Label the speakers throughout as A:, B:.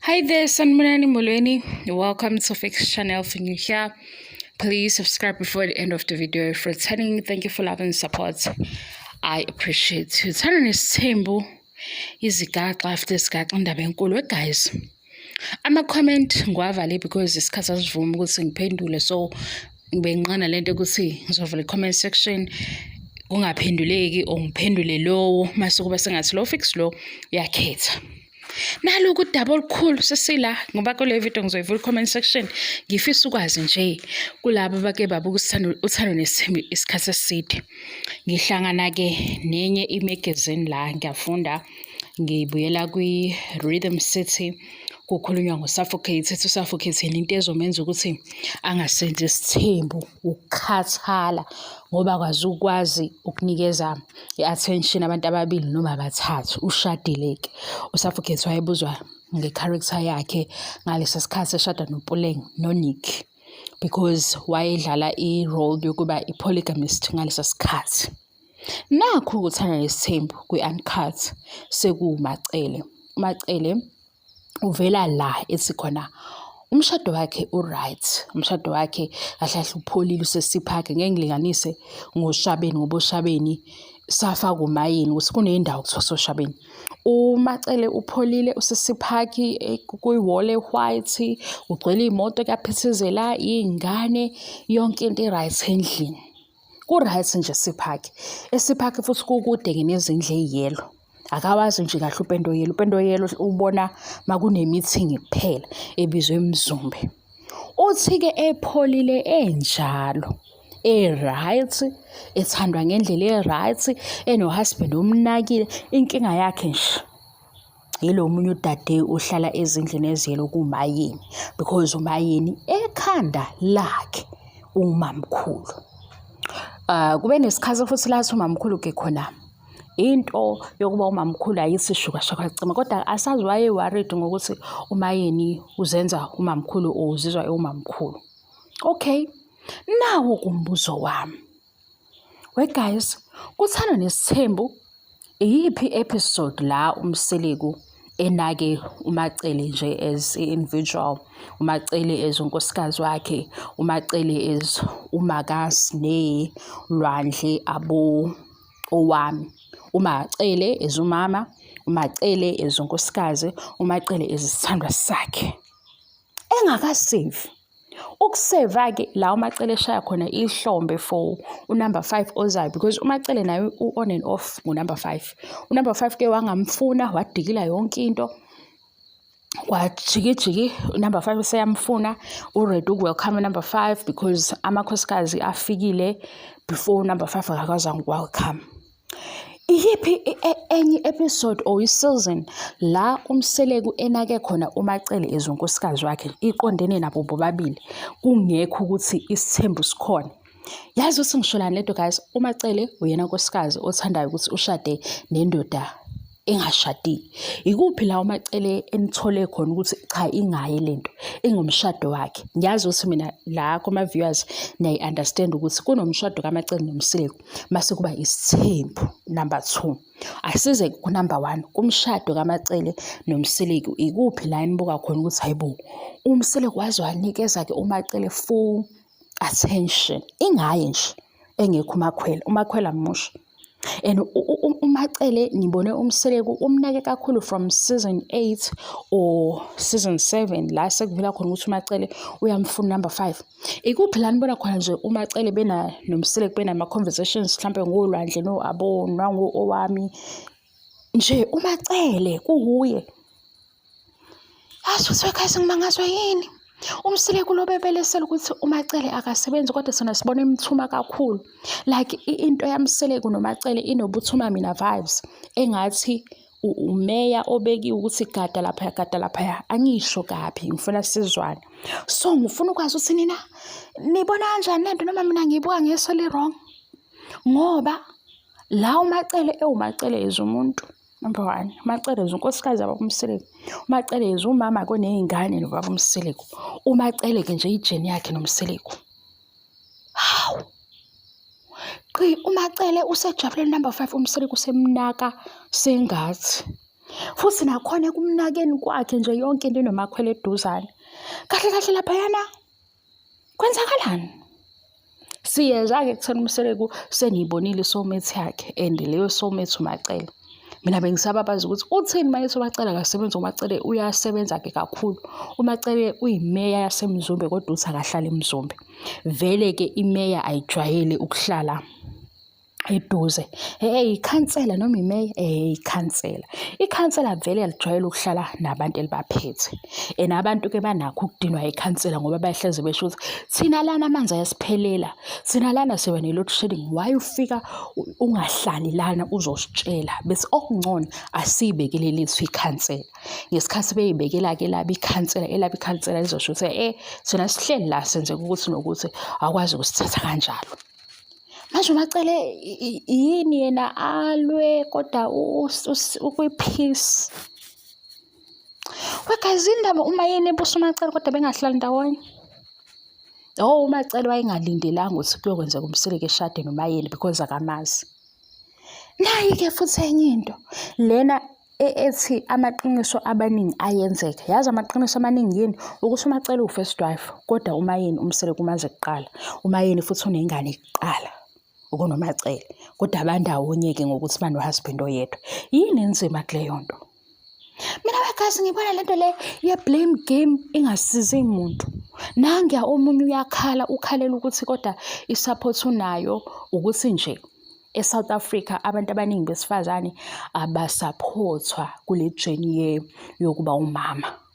A: Hi there, Sanibonani Molweni. Welcome to Fix Channel. If you're new here, please subscribe before the end of the video. If returning, thank you for love and support. I appreciate you. Uthando Nesithembu izigaxa after isigaxa indaba enkulu. Guys, ama-comment ngiwavale because isikhathi asivumi ukuthi ngiphendule, so ngibenqana lento ukuthi ngizovala i-comment section kungaphenduleki or ngiphendule lowo mase kuba sengathi lo fix lo uyakhetha. Naloku udaba olukhulu sesila ngoba kule video ngizoyivula i-comment section. Ngifisa ukwazi nje kulabo abake babuka Uthando Nesithembu isikhathi eside. Ngihlangana-ke nenye i-magazine la, ngiyafunda, ngibuyela kwi-Rhythm City, kukhulunywa ngo-Suffocate. Ethi uSuffocate yena into ezomenza ukuthi angasenzi isithembu ukukhathala, ngoba akwazi ukwazi ukunikeza i-attention abantu ababili noma abathathu. Ushadile-ke uSuffocate, wayebuzwa nge-character yakhe ngalesa sikhathi eshada noPuleng noNick, because wayedlala i-role yokuba i-polygamist ngalesa sikhathi. Nakhu Uthando Nesithembu kwi-Uncut sekuwuMacele. UMacele uvela la ethi khona umshado wakhe u-right, umshado wakhe kahle kahle upholile, usesiphakhe. Ngeke ngilinganise ngoShabeni ngoba oShabeni safaka umayini ukuthi kuney'ndawo kuthiwa soShabeni. UMacele upholile, usesiphakhi, kuyi-wall e-white, kugcwele iy'moto, kuyaphithizela, iy'ngane, yonke into i-right endlini. Ku-right nje esiphakhi. Esiphakhi futhi kukude-ke nezindlu ey'yellow. Akawazi nje kahle upende o-yellow. Upende o-yellow ubona makune-meeting kuphela ebizwe eMzumbe. Uthi-ke epholile enjalo, e-right, ethandwa ngendlela e-right, eno-husband omnakile, inkinga yakhe nje yilo omunye udade ohlala ezindlini ezi-yellow kuMayeni, because uMayeni ekhanda lakhe umamkhulu. Kube nesikhathi futhi la umamkhulu-ke khona into yokuba umamkhulu ayithi shuka shaka cima, kodwa asazi waye-worried ngokuthi uMayeni uzenza umamkhulu or uzizwa ewumamkhulu. Okay, nawu umbuzo wami. We guys, kuThando Nesithembu iyiphi episode la uMseleku enake uMacele nje as i-individual, uMacele as unkosikazi wakhe, uMacele as uMakaSne Lwandle abo owami, uMacele as umama, uMacele as unkosikazi, uMacele as isithandwa sakhe engakasevi. Ukuseva-ke la uMacele eshaya khona ihlombe for unumber 5 ozayo, because uMacele naye u-on and off ngunumber 5. Unumber 5 ke wangamfuna, wadikila yonke into, kwajikijiki. Number 5 seyamfuna, u-ready uku-welcome number 5 because amakhosikazi afikile before number 5 akakwazi uku-welcome. Iyiphi enye episode or i-season la uMseleku enake khona uMacele as unkosikazi wakhe iqondene nabo bobabili, kungekho ukuthi isithembu sikhona? Yazi ukuthi ngisholani lento, guys. UMacele uyena nkosikazi othandayo ukuthi ushade nendoda engashadile. Ikuphi la uMacele enithole khona ukuthi cha, ingaye lento ingumshado wakhe? Ngiyazi ukuthi mina la kuma-viewers niyayi-understand ukuthi kunomshado kaMacele noMseleku, mase kuba isithembu number 2. Asize ku-number 1, kumshado kaMacele noMseleku. Ikuphi la enibuka khona ukuthi hayibo, uMseleku waze wanikeza-ke uMacele full attention ingaye nje engekho uMakhwela? UMakhwela musha and uMacele ngibone uMseleku umnake kakhulu from season 8 or season 7 la sekuvela khona ukuthi uMacele uyamfuna number 5. Ikuphi la nibona khona nje uMacele bena noMseleku benama-conversations mhlampe ngoLwandle no-abo nango-owami nje uMacele kuwuye? Yazi ukuthi ekhaya sengimangazwa yini? UMseleku lo bebelesela ukuthi uMacele akasebenzi, kodwa sona sibona imthuma kakhulu. Like into yaMseleku noMacele inobuthuma mina vibes. Engathi umeya obekiwe ukuthi gada laphaya, gada laphaya. Angisho kabi, ngifuna sizwane. So ngifuna ukwazi ukuthi nina nibona kanjani lento, noma mina ngiyibuka ngeso li-wrong. Ngoba la uMacele ewuMacele is umuntu. Number 1, uMacele is unkosikazi yababa uMseleku. UMacele is umama koney'ngane nobaba uMseleku. UMacele-ke nje i-journey yakhe noMseleku. Hawu! Qi uMacele usejabulele number 5, uMseleku usemnaka sengathi. Futhi nakhona ekumnakeni kwakhe nje yonke into inomakhwela eduzane. Kahle kahle laphayana kwenzakalani? Siyeza-ke kuthena uMseleku seniyibonile i-soulmate yakhe and leyo soulmate uMaCele. Mina bengisababaza ukuthi uthini uma ethi uMaCele akasebenzi, uMaCele uyasebenza-ke kakhulu. UMaCele uyimeya yaseMzumbe kodwa uthi akahlali eMzumbe. Vele-ke imeya ayijwayele ukuhlala eduze. Hey, ikhansela noma imeya? Eh, ikhansela. Ikhansela vele alijwayele ukuhlala nabantu elibaphethe. And abantu-ke banakho ukudinwa ikhansela ngoba bahleze besho ukuthi thina lana amanzi ayasiphelela, thina lana siba ne-load shedding, why ufika ungahlali lana uzositshela? Bese okungcono asiyibekele lethu ikhansela. Ngesikhathi beyibekela-ke labo ikhansela, elabo ikhansela lizosho ukuthi eh, thina sihleli la senzeka ukuthi nokuthi awukwazi ukusithatha kanjalo. Manje uMaCele yini yena alwe kodwa ukwi-peace. Wegazi indaba uma yini ebusa uMaCele kodwa bengahlali ndawonye. Oh uMaCele wayengalindelanga ukuthi kuyokwenzeka uMseleku eshade noMaYeni because akamazi. Nayi-ke futhi enye into lena ethi amaqiniso abaningi ayenzeka. Yazi amaqiniso amaningi yini? Ukuthi uMaCele uwu-first wife kodwa uMaYeni uMseleku umazi kuqala. UMaYeni futhi unengane kuqala kunoMaCele kodwa bandawonye-ke ngokuthi bano-husband oyedwa. Yini enzima kuleyo nto? Mina wegazi ngibona lento le ye-blame game ingasizi muntu. Nangiya omunye uyakhala ukhalela ukuthi kodwa i-support unayo ukuthi nje e-South Africa abantu abaningi besifazane abasaphothwa kule journey yokuba umama.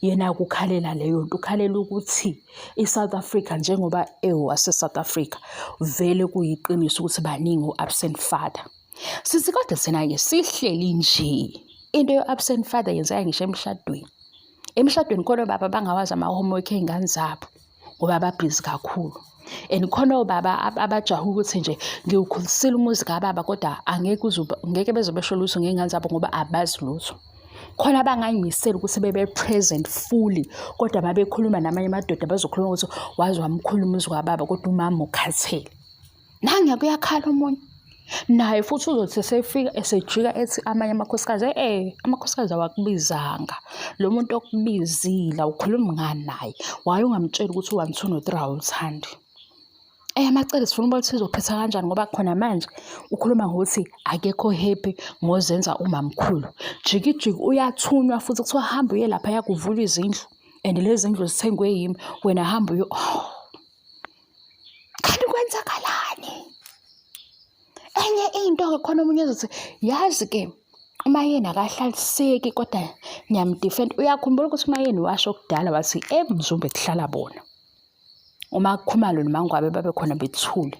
A: Yena ukukhalela leyo nto, ukhalela ukuthi i-South Africa njengoba ewase-South Africa vele kuyiqiniso ukuthi baningi o-absent father. Sithi kodwa thina-ke sihleli nje into yo-absent father yenzeka ngisho emshadweni. Emshadweni khona obaba bangawazi ama-homework ey'ngane zabo ngoba babhizi kakhulu. And khona obaba abajaha ukuthi nje ngiwukhulisile umuzi kababa kodwa angeke uze ngeke beze besho lutho ngey'ngane zabo ngoba abazi lutho. Khona abangayimisela ukuthi bebe present fully kodwa uma bekhuluma namanye amadoda bazokhuluma ukuthi waze wamkhulu umuzi kababa kodwa umama ukhathele. Nangiya kuyakhala omunye. Naye futhi uzothi esefika esejika ethi amanye amakhosikazi eh amakhosikazi awakubizanga. Lo muntu okubizile awukhulumi ngani naye. Why ungamtsheli ukuthi u-one two no-three awuthandi? Eh amacele sifuna ukubona ukuthi izophetha kanjani ngoba khona manje ukhuluma ngokuthi akekho happy ngozenza umamkhulu. Jikijiki uyathunywa futhi kuthiwa hamba uye laphaya kuvulwa izindlu and lezi zindlu zithengwe yimi wena hamba uyo oh. Kanti kwenzakalani? Enye into-ke khona omunye ozothi yazi-ke uMayeni akahlaliseki kodwa ngiyamdefend. Uyakhumbula ukuthi uMayeni washo kudala wathi eMzumbe kuhlala bona. UMaKhumalo noMaNgwabe babe khona bethule.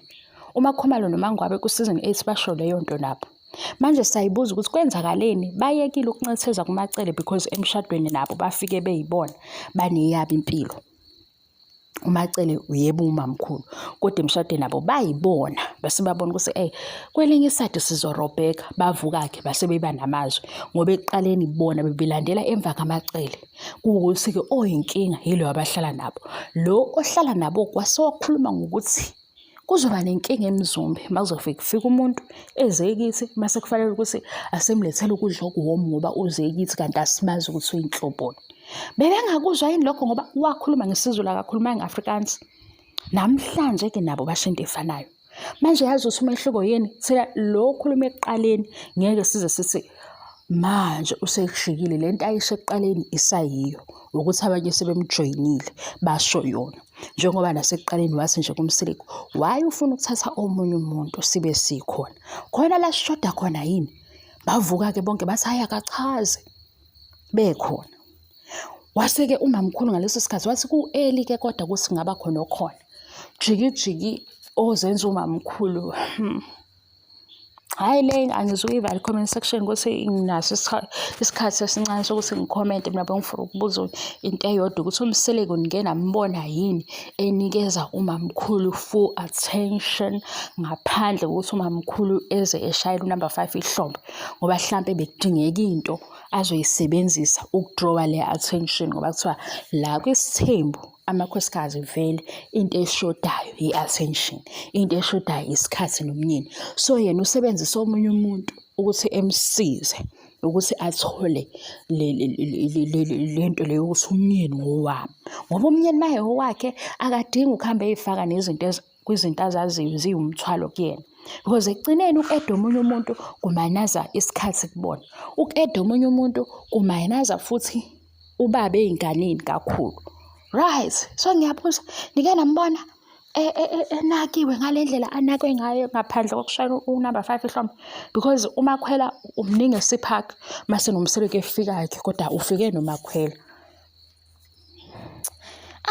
A: UMaKhumalo noMaNgwabe ku-season 8 basho leyo nto nabo. Manje siyayibuza ukuthi kwenzakaleni bayekile ukuncetheza kuMaCele because emshadweni nabo bafike beyibona baneyabo impilo. uMaCele uyebo umamkhulu kodwa emshadweni nabo bayibona base babona ukuthi ey kwelinye isayidi sizorobheka bavuka-ke base beba namazwi ngoba ekuqaleni bona bebelandela emva kaMaCele kuwukuthi-ke oyinkinga yilo abahlala nabo lo ohlala nabo kwase wakhuluma ngokuthi Kuzoba nenkinga eMzumbe uma kuzofika kufika umuntu eze kithi mase kufanele ukuthi asimlethele ukudla okuwomu ngoba uze kithi kanti asimazi ukuthi uyinhloboni. Bebengakuzwa yini lokho ngoba wakhuluma ngesiZulu akakhulumanga nge-Afrikaans. Namhlanje-ke nabo basho into efanayo. Manje yazi ukuthi umehluko yini? Thina lo okhuluma ekuqaleni ngeke size sithi manje useshikile le nto ayisho ekuqaleni isayiyo ukuthi abanye sebemjoyinile basho yona. Njengoba nasekuqaleni wathi nje kuMseleku, why ufuna ukuthatha omunye umuntu sibe sikhona? Khona la sishoda khona yini? Bavuka-ke bonke bathi hhayi akachaze bekhona. Wase-ke umamkhulu ngaleso sikhathi wathi ku-early-ke kodwa ukuthi kungaba khona okhona. Jiki jiki ozenza umamkhulu. Hhayi le angizukuyivala i-comment section ukuthi nginaso isikhathi esincane sokuthi ngikhomente mina bengifuna ukubuza into eyodwa ukuthi uMseleku nike nambona yini enikeza umamkhulu full attention ngaphandle kokuthi umamkhulu eze eshayela unumber 5 ihlombe ngoba hlampe bekudingeka into azoyisebenzisa ukudrawa le attention ngoba kuthiwa la kwisithembu amakhosikazi vele into eshodayo i-attention, into eshodayo isikhathi nomnyeni. So yena usebenzisa omunye umuntu ukuthi emsize. Ukuthi athole le nto leyo ukuthi umyeni ngowami. Ngoba umyeni uma ewowakhe akadingi ukuhamba ey'faka nezinto kwizinto azaziyo ziwumthwalo kuyena. Because ekugcineni uku-eda omunye umuntu kumayinaza isikhathi kubona. Uku-eda omunye umuntu kumayinaza futhi ubaba ey'nganeni kakhulu. Right, so ngiyabuza, nike nambona e, e, e, enakiwe ngale ndlela anakwe ngayo ngaphandle kokushayela unumber 5 ihlombe? Because uMakhwela umningi esiphakhi mase noMseleku efika-ke, kodwa ufike noMakhwela.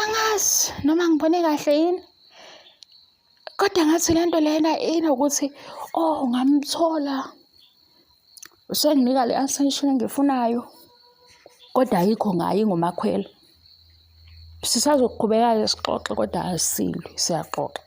A: Angazi noma ngibone kahle yini, kodwa ngathi le nto lena inokuthi, oh, ngamthola usenginika le attention engiyifunayo, kodwa ayikho ngayo inguMakhwela. Sisazoqhubeka-ke sixoxe, kodwa asilwi, siyaxoxa.